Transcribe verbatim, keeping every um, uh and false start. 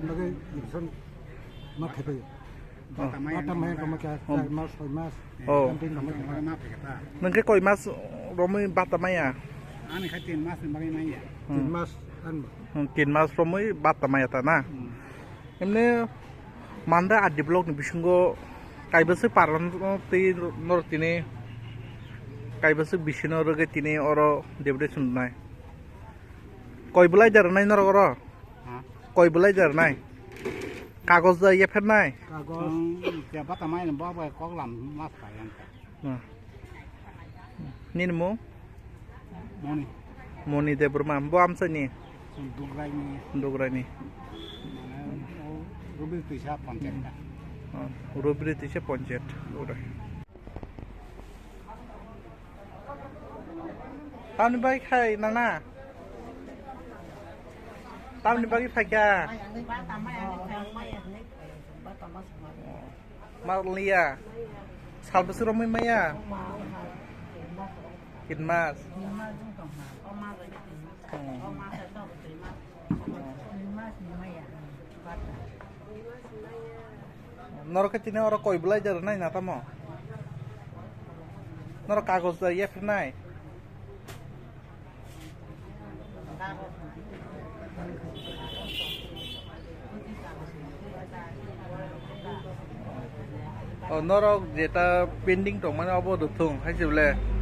Bagwi election ma khebai. Bata maya Bata maya kama kya, Oh. char mas, soi mas. Oh. Campaign kama kya. Nwng khe koi mas romwi bata maya? Ani kha tin mas ni bagwi maya. Hmm. Tin mas an. Hmm, tin mas romwi bata maya ta na? Hmm. Emne Manda R D block ni bisingo kaibwswk parano tei norok tini kaibwswk bisino rwgwi tini oro deputation rwnai. Koi bwlai da rwnai norok oro? Ha? Koi bwlai da rwnai? Kagoj da yephernai? Kagoj. Hmm, je bata maya ni bo bai kok lam mas pai ang. Hmm. Nini mung? Moni. Moni Debbarma. Bo amchaini? Dugraini. Dugraini. Mane, o Rubri Tuisa Panchayat. Hmm. Rubri Tuisa Panchayat. Dugrai. Tamni bai khai nana? Tamni bai phaikha? Marliya. Salbwswk romwi maya? Kinmas. Hmm. Norok khe tini oro koi bwlai da rwnai na tamo? Norok kagoj da yephirnai? O norok jeta pending tongmani obo rwthung hai se bwle.